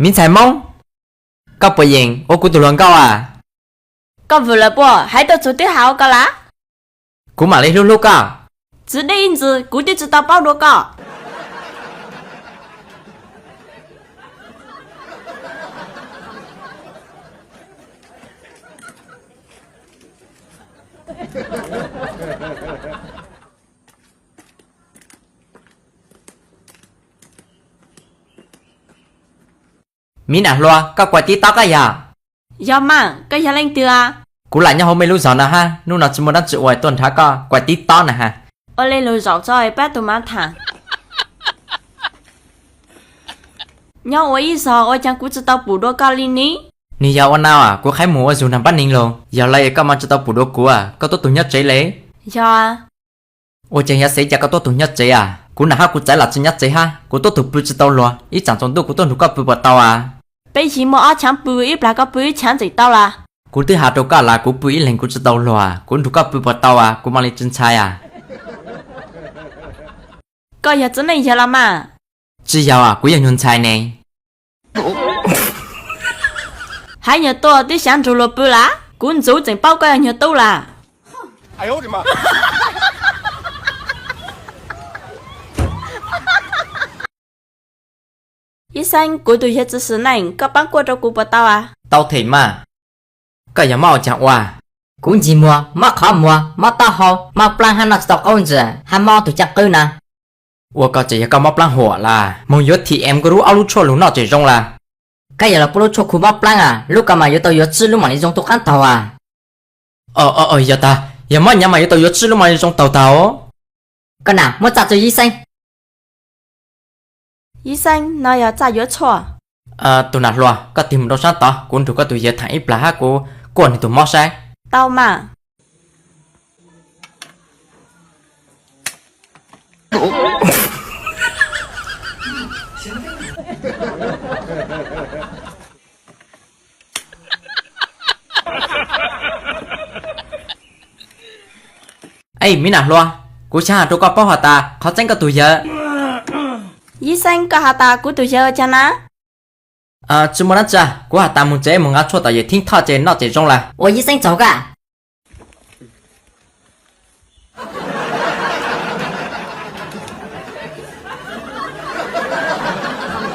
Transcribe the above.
Me ntxhais Hmoob, koj puas yeem ua kuv tus hluas nkauj a? Koj vwm lawm puas? Hais tuaj txug twb has ua koj lawm. Kuv mam li hlub hlub koj. Txwv deb ib ntxwg, kuv twb tsis tau paub dua koj. Miv Nam Hluas, koj kuav tib tob koj yog? Yog mas, koj yog leej twg a? Kuv lam nyob hauv mej lub zos no hab, hnub no tsis muaj dab tsi ua tuaj nrhav koj kuav tib tob na has. Ua li lug zaum tso pab tug mav tham. Nyob ua ib zog ua caag kuv tsis tau pum dua koj li ni? Nwg yog ua nau, kuv qhaib moog ua zug nraag pab neeg lug, yog le koj mas tsis tau pum dua kuv, koj tuab tug nyob tsev le? Yog. Ua caag yog xeev cas koj tuab tug nyob tsev a? Kuv nam hab kuv txaiv los tsis nyob tsev hab, kuv tuab tug pw tsis tau luag, ib tsam tsaus ntuj kuv tuaj nrug koj pw puas tau a? Peb yig muaj ob chaav pw, ib plag koj pw ib chaav tseem tau las. Kuv twb has rua koj las kuv pw ib leeg kuv tsis tau luag, kuv nrug koj pw puas tau a, kuv mam li tsis ntshai a. Koj yog txiv neej yawg los mas? Tsis yog, kuv yog nyuag ntxhais ne. Haiv nyuag tuaj twb xyav nrug luag pw las, kuv ntxuv tseem paub koj yog nyuag tub las. Ib Xeeb, kuv tug yawg tsis xwm neej, koj paab kuaj rua kuv puas tau a? Tau them mas. Koj yog mob ua caag ua? Kuv ntsig muag, mob qhov muag, mob taub hau, mob plaab hab noj tsis tau qaub ntsws hab mob tug caaj qwb na. Ua ko tseem yog koj mob plaab huam las, moog yuav T M Group ob lub tshuaj lug noj tseem zoo las. Koj yog los puab lub tshuaj khu mob plaab a, lub ko mas yuav tau yuav tswb lub mam li zoo tub qaab taug a. Yog tag, yog mob nyav mas yuav tau yuav tswb lub mam li zoo taug tag. Koj nam muab txaj rua Ib Xeeb. Ib Xeeb, no yog txaj yuav tshuaj. Tug nam hluas, koj tig moog rua saab tod, kuv nrug koj tug yawg thaam ib plag hab kuv kuaj nwg tug mob saib. Tau mas. Ej, Miv Nam Hluas, kuv xaav has rua koj paub has tas qhov txeeb koj tug yawg. Ib Xeeb, koj has tas kuv tug yawg ua caag na? Tsi muaj dlaab tsi, kuv has tas moog tsev moog nqaa tshuaj tom Yawm Theeb Thoj ces noj tseem zoo lawm. Ua Ib Xeeb txaug koj.